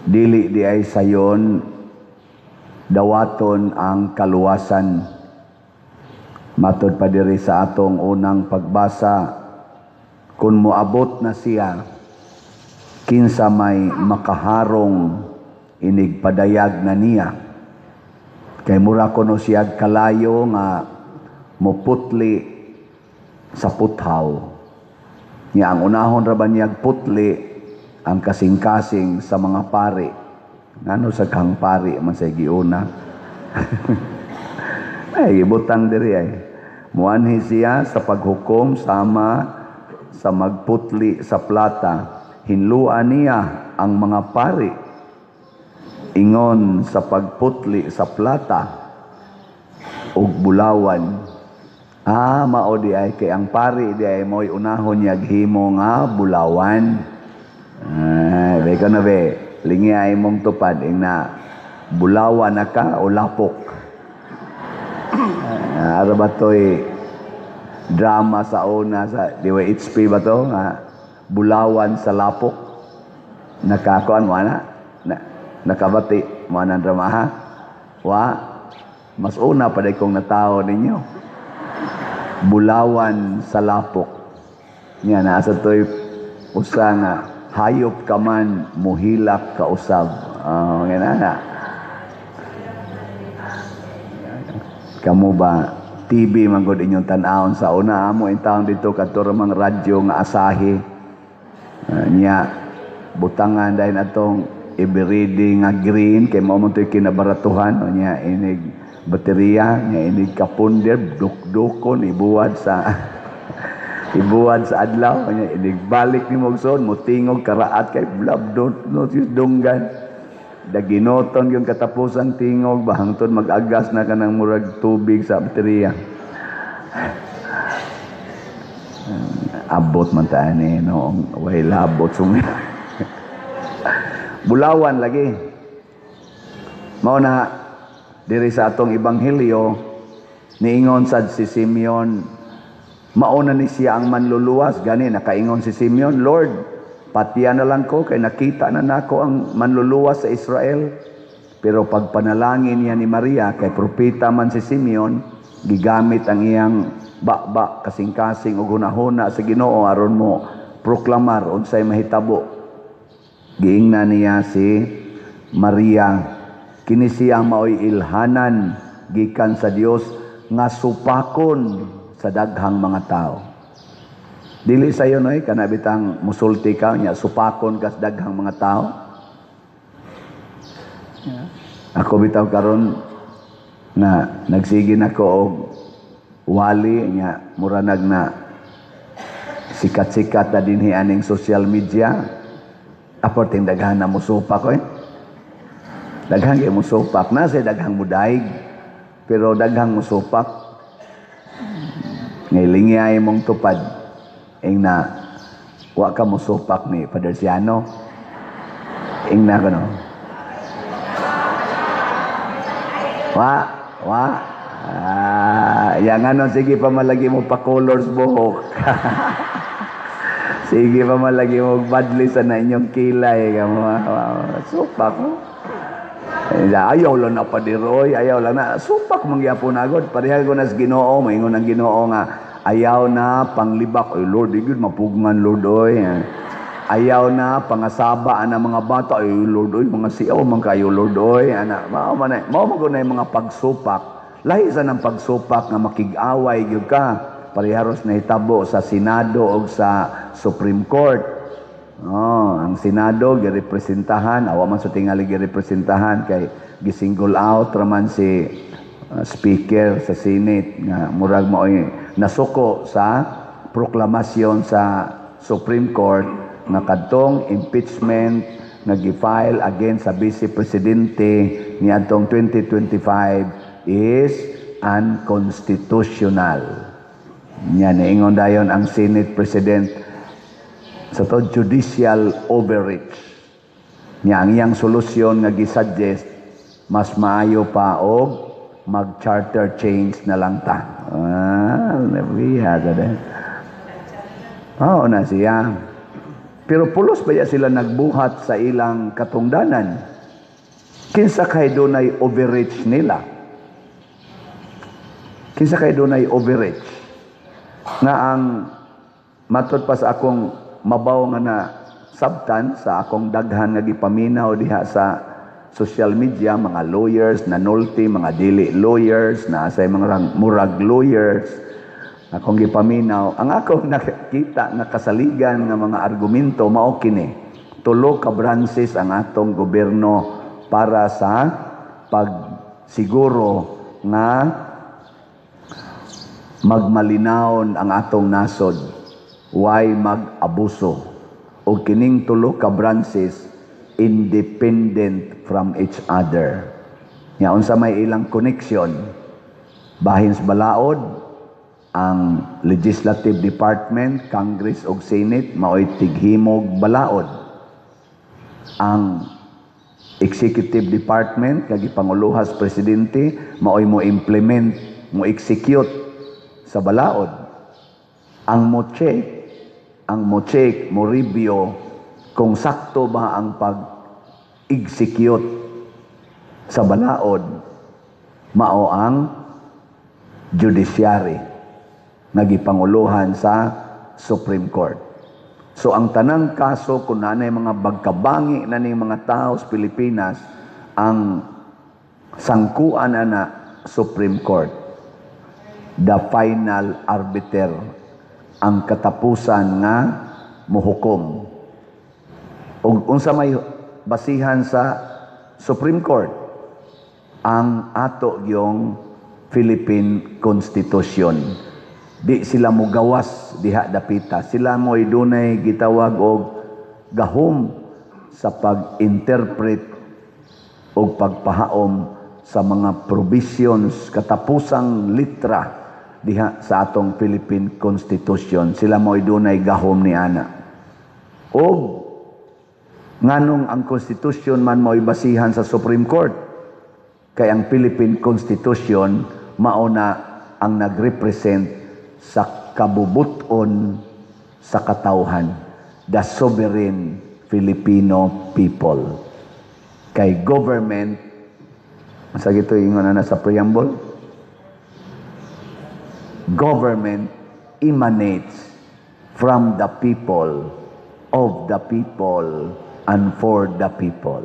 Dili diay sayon dawaton ang kaluwasan. Matod pa diri sa atong unang pagbasa, kung moabot na siya, kinsa may makaharong inig padayag na niya? Kay mura kuno siya kalayo nga muputli sa puthaw. Nya ang unahon ra ba niyag putli ang kasing-kasing sa mga pari. Ngano sa kang pari man sa giuna? Ay, gibutang diri ay. Muanhi siya sa paghukom sama sa magputli sa plata. Hinluan niya ang mga pari ingon sa pagputli sa plata ug bulawan. Ah, mao di ay kay ang pari di ay mo'y unahon niya himo nga bulawan. Ay, be ka na be, lingi ay mong tupad ing na bulawan na ka o lapok. Ah, ara ba to'y drama sa una sa DYHP ba to nga bulawan sa lapok? Nakakuan mo na, na nakabati mo na drama, ha? Wa mas una pa kong natao ninyo, bulawan sa lapok niya. Nasa to'y usa nga hayop ka man, muhilak ka usab. Oh, nga na kamo ba, TV man gud inyong tan-awon sa una. Amo in taon dito kadto ra mang radyo nga asahi. Niya butangan dayon atong Eveready nga green kay mao man to'y kinabaratuhan. O niya inig baterya niya, inig kapunder, dukdukon, ibuwad sa adlaw. Niya inig balik ni mogson, mutingog karaat kay blab don't notice dunggan daginoton yung katapusang tingog bahangton mag-agas na kanang murag tubig sa baterya. Abot man ta ani no, way labot sung bulawan lagi. Mao na diri sa atong ebanghelyo, niingon sad si Simeon, mauna ni siya ang manluluwas. Gani nakaingon si Simeon, "Lord, patiya na lang ko kay nakita na nako ang manluluwas sa Israel." Pero pagpanalangin niya ni Maria, kay propeta man si Simeon, gigamit ang iyang baba, kasing-kasing ug hunahuna sa Ginoo aron mo proklamar unsay mahitabo. Giingna niya si Maria, kini siya maoy ilhanan gikan sa Dios nga supakon sa daghang mga tao. Dili sayo noy kana bitang musulti ka nya supakon ka sa daghang mga tao. Ako bitaw karon na nagsige nako og wali nya mura nag na sikat-sikat na dinhi aning social media. Aporting daghan na musupak ko eh. Daghang kay musupak na sa daghang mudaig. Pero daghang musupak. Ngay ay mong tupad. Ing na wa ka musupak ni Father Siano. Ing na ko no. Wa, wa. Ah, yang ano, sige pa malagi mo pa colors buhok. Sige pa malagi mo badli sa na inyong kilay. Kamo, supak mo. Ayaw lang na padiroy, ayaw lang na. Supak mangyapon agod. Pareha ko na sa Ginoo, maingon ang Ginoo nga ayaw na panglibak. Ay Lord, di gyud mapugngan, Lord oy. Ayaw na pangasaba ang mga bata. Ay Lord oy, mga siyaw man kayo, Lord oy. Ana, mao man na, mao man na yung mga pagsupak. Lahi sa ng pagsupak nga makig-away gyud ka. Pareharos nahitabo sa Senado o sa Supreme Court. Oh, ang Senado girepresentahan, awa man sa tingali girepresentahan kay gisingle out raman si speaker sa Senate nga murag maoy nasuko sa proklamasyon sa Supreme Court nga kadtong impeachment nga gi-file against sa Vice Presidente niadtong 2025 is unconstitutional. Nya niingon dayon ang Senate President sa to judicial overreach. Nya ang iyang solusyon nga gisuggest, mas maayo pa og mag-charter change na lang ta. Ah, nabiya sa din. Oo na siya. Pero pulos ba ya sila nagbuhat sa ilang katungdanan? Kinsa kay dunay overreach nila? Kinsa kay dunay overreach? Nga ang matod pa sa akong mabaw nga na sabtan sa akong daghan nga gipaminaw diha sa social media, mga lawyers na nulti, mga dili lawyers, na sa mga murag lawyers, akong gipaminaw, ang akong nakita nga kasaligan nga mga argumento mao kini: tulo ka branches ang atong gobyerno para sa pagsiguro nga magmalinawon ang atong nasod, way mag-abuso, ug kining tulo ka branches independent from each other. Nya unsa may ilang connection? Bahin sa balaod, ang legislative department, Congress ug Senate, maoy tighimog balaod. Ang executive department nga gipanguluhas presidente maoy mo implement, mo execute sa balaod. Ang mo check, mo review kung sakto ba ang pag-execute sa balaod, mao ang judiciary nga gipanguluhan sa Supreme Court. So ang tanang kaso, kung naanay mga bagkabangi na ning mga tao sa Pilipinas, ang sangkuan ana Supreme Court. The final arbiter, ang katapusan nga muhukom. Ug unsa may basihan sa Supreme Court? Ang ato yung Philippine Constitution. Di sila mugawas diha dapita. Sila mo'y dunay gitawag og gahom sa pag-interpret o pagpahaom sa mga provisions, katapusang litra diha sa atong Philippine Constitution. Sila mo'y dunay gahom ni ana. Og nganong ang Constitution man mo'y basihan sa Supreme Court? Kay ang Philippine Constitution mao na ang nagrepresent sa kabubuton sa katawhan, the sovereign Filipino people. Kay government, sa gito ingon na sa preamble, government emanates from the people, of the people, and for the people.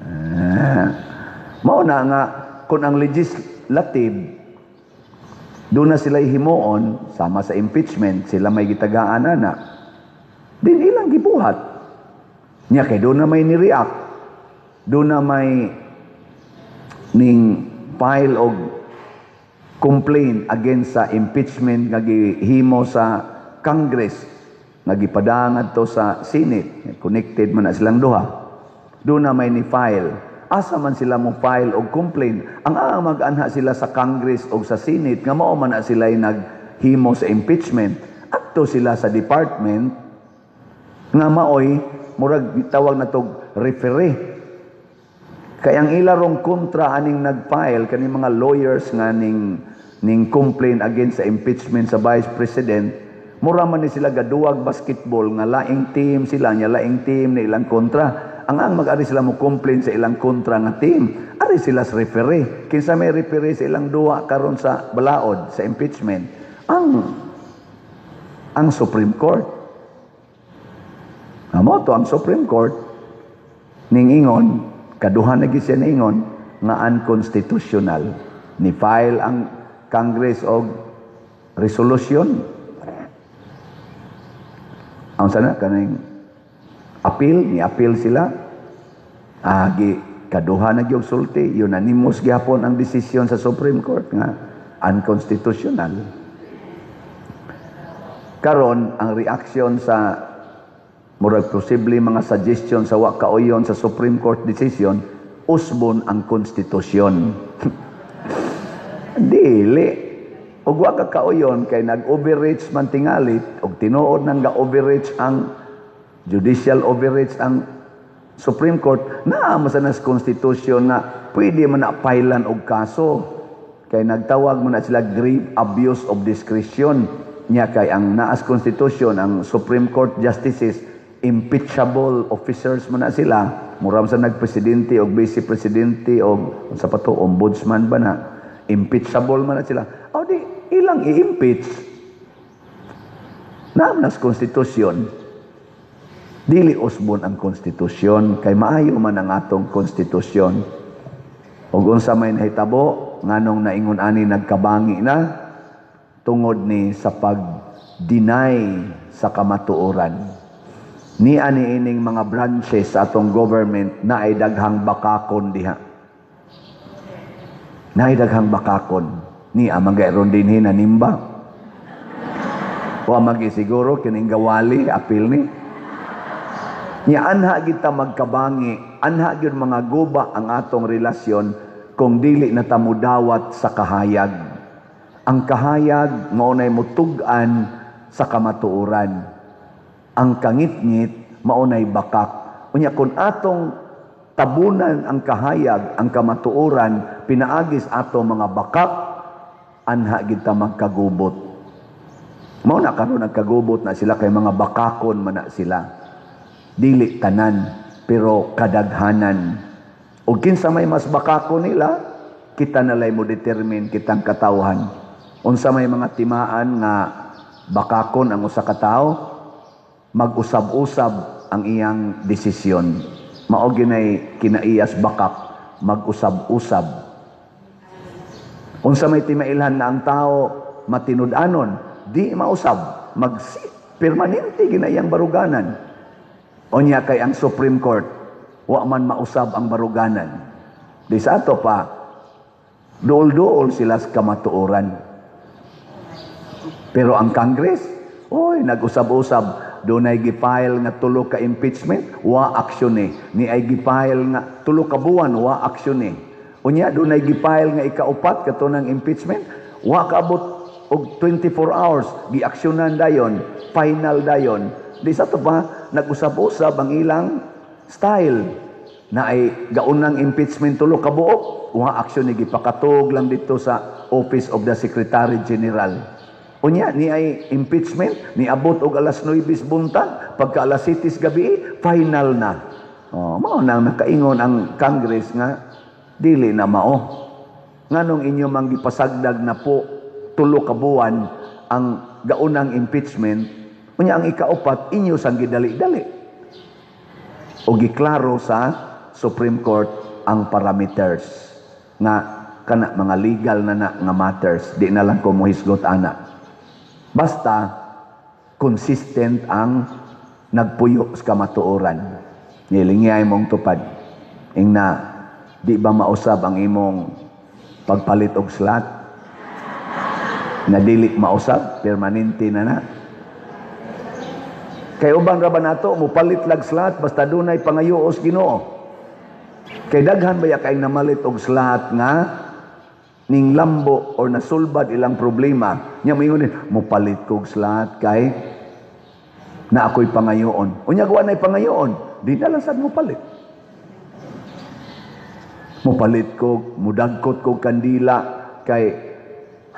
Ah. Mao na nga, kung ang legislative, doon na sila himuon, sama sa impeachment, sila may gitagaan na. Din ilang gibuhat. Nya kay doon na may ni-react. Doon na may ning file og complaint against sa impeachment nga gihimo sa Congress nga gipadangad to sa Senate. Connected man na silang duha. Doon na may ni file. Asa man sila mo file og complaint? Ang ang mag-anha sila sa Congress o sa Senate nga mao man na sila naghimo sa impeachment. Adto sila sa department nga maoy murag tawag na tog referee. Kay ang ilarong kontra aning nag-file, kani mga lawyers nga ning complaint against sa impeachment sa Vice President, mura man ni sila gaduwag basketball nga laing team sila nya laing team ni ilang kontra. Ang mag-ari sila mo complain sa ilang kontra nga team. Ari sila sa referee. Kinsa may referee sa ilang duwa karon sa balaod sa impeachment? Ang Supreme Court. Amo to ang Supreme Court ning ingon, kaduha na gyud siya niingon nga unconstitutional. Ni file ang Congress og resolution. Ang sana kaning appeal, ni appeal sila. Agi kaduha na gyud sulti, unanimous gyapon ang desisyon sa Supreme Court nga unconstitutional. Karon ang reaction sa murag posible mga suggestion sa wa kauyon sa Supreme Court decision, usbon ang konstitusyon. Dili. Ug wa ka kauyon kay nag-overreach man tingali og tinuod nang ga-overreach ang judicial overreach ang Supreme Court, naa man sa nas constitution nga pwede man na pailan og kaso. Kay nagtawag man na sila grave abuse of discretion. Nya kay ang naas constitution, ang Supreme Court justices Impeachable officers man na sila. Mura sa nagpresidente o vice presidente o sa pato ombudsman ba na, impeachable man na sila. O di ilang i-impeach naa nas konstitusyon. Dili usbon ang konstitusyon kay maayo man ang atong konstitusyon. Ug unsa may nahitabo, nganong naingon ani nagkabangi na tungod ni sa pag-deny sa kamatuoran. Ni ani ining mga branches sa atong government na ay daghang bakakon diha. Na ay daghang bakakon. Ni amang gairon dinhi nanimba. Wa magi siguro kining gawali apil ni. Nya anha kita magkabangi, anha gyud mga guba ang atong relasyon kung dili na ta mudawat sa kahayag. Ang kahayag mao nay mutug-an sa kamatuoran. Ang kangitngit mao nay bakak. Unya kung atong tabunan ang kahayag, ang kamatuoran, pinaagis ato mga bakak, anha gid ta magkagubot. Mao na karon nagkagubot na sila kay mga bakakon man na sila. Dili tanan pero kadaghanan. O kinsa may mas bakakon nila, kita nalay mo determine kitang katawhan. Unsa may mga timaan nga bakakon ang usa ka tawo, mag-usab-usab ang iyang desisyon. Mao ginay kinaiyas bakak, mag-usab-usab. Unsa may timailhan na ang tao matinud-anon, di mausab, mag permanente ginayang baruganan. Unya kay ang Supreme Court, wa man mausab ang baruganan. Di sa ato pa, duol-duol sila sa kamatuoran. Pero ang Congress, oy, nag-usab-usab, dunay gi-file nga tulo ka impeachment, wa aksyon eh. Ni ay gi-file nga tulo ka buwan, wa aksyon eh. Unya dunay gi-file nga ikaupat kato ng impeachment, wa kaabot og 24 hours, giaksyonan dayon, final dayon. Di sa to pa, nag-usab-usab ang ilang style na ay gaunang impeachment tulo ka buok, wa aksyon ni, gipakatug lang dito sa Office of the Secretary General. Unya ni ay impeachment niabot og alas 9 buntag, pagka alas 7 gabi final na. Oh, mao nang nakaingon ang Congress nga dili na mao. Nganong inyo mang gipasagdag na po tulo ka buwan ang gaunang impeachment, unya ang ikaupat inyo sang gidali-dali. O giklaro sa Supreme Court ang parameters nga kana mga legal na na nga matters, di na lang ko mohisgot ana. Basta consistent ang nagpuyo sa kamatuoran. Nilingiyay mong tupad. Ingna, di ba mausab ang imong pagpalit og slot? Na dili mausab, permanente na na. Kay uban ra ba nato mupalit lag slot basta dunay pangayuos Ginoo. Kay daghan baya kay namalit og slot nga ning lambo or nasulbad ilang problema. Nya moingon din, mupalit kog slot kay na ako'y pangayoon. Unya gawa na'y pangayoon, di na lang sad mupalit. Mupalit ko, mudagkot ko kandila kay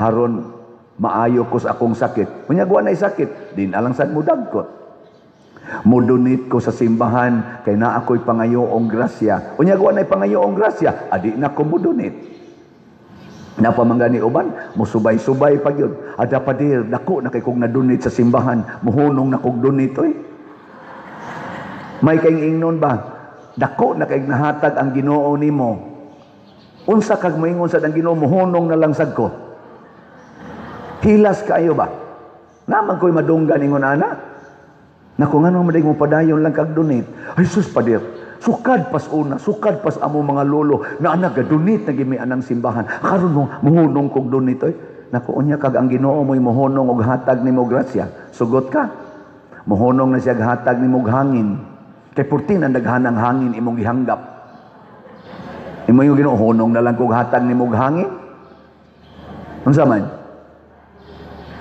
haron maayo ko sa akong sakit. Unya gawa na'y sakit, di na lang sad mudagkot. Mudunit ko sa simbahan kay na ako'y pangayoong grasya. Unya gawa na'y pangayoong grasya, adi na ko mudunit. Napamangani uban, musubay-subay pag yun. Ada padir, dako na kay kong nadunit sa simbahan, muhunong na kong dunit, oy. May kayong ingnon ba? Dako na kay nahatag ang Ginoo nimo. Unsa kag moingon sad ang Ginoo, muhunong na lang sad ko. Hilas kaayo ba? Naman ko'y madunggan ingon ana. Naku, ngano man mo padayon lang kag donate. Ay sus padir, sukad pas una, sukad pas amo mga lolo na anak gadonate na gimi anang simbahan. Karon mo muhunong kog donate oy. Naku, unya kag ang Ginoo mo'y muhunong og hatag nimo grasya. Sugot ka. Muhunong na siya hatag nimo og hangin. Kay purti na daghanang hangin imong gihanggap. Imo yung Ginoo hunong na lang kog hatag nimo og hangin. Unsa man?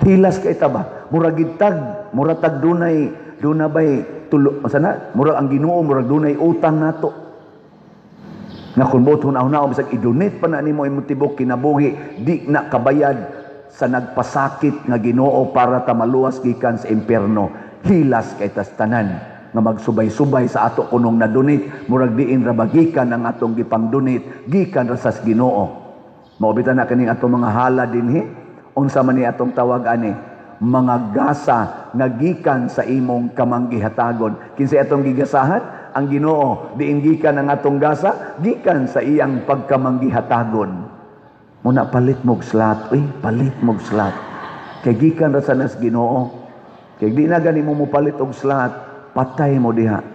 Hilas kay ta ba? Murag gitag, murag tag dunay duna bay tulo sana murag ang Ginoo murag dunay utang nato. Nga kun buot hunaw-hunaw bisag i-donate pa na nimo imong tibok kinabuhi, di na kabayad sa nagpasakit nga Ginoo para ta maluwas gikan sa impierno. Hilas kay tas tanan. nga magsubay-subay sa ato kunong na-donate, murag diin ra ba gikan ang atong gipang-donate, gikan ra sa Ginoo. Mao bitaw na kining atong mga hala dinhi, unsa man ni atong tawag ani, mga gasa nga gikan sa imong kamanggihatagon. Kinsay atong gigasahan? Ang Ginoo. Diin gikan ang atong gasa? Gikan sa iyang pagkamanggihatagon. Muna palit mog slot, uy, palit mog slot. Kay gikan ra sa nas Ginoo. Kay di na gani mo mopalit og slot, patay mo diha.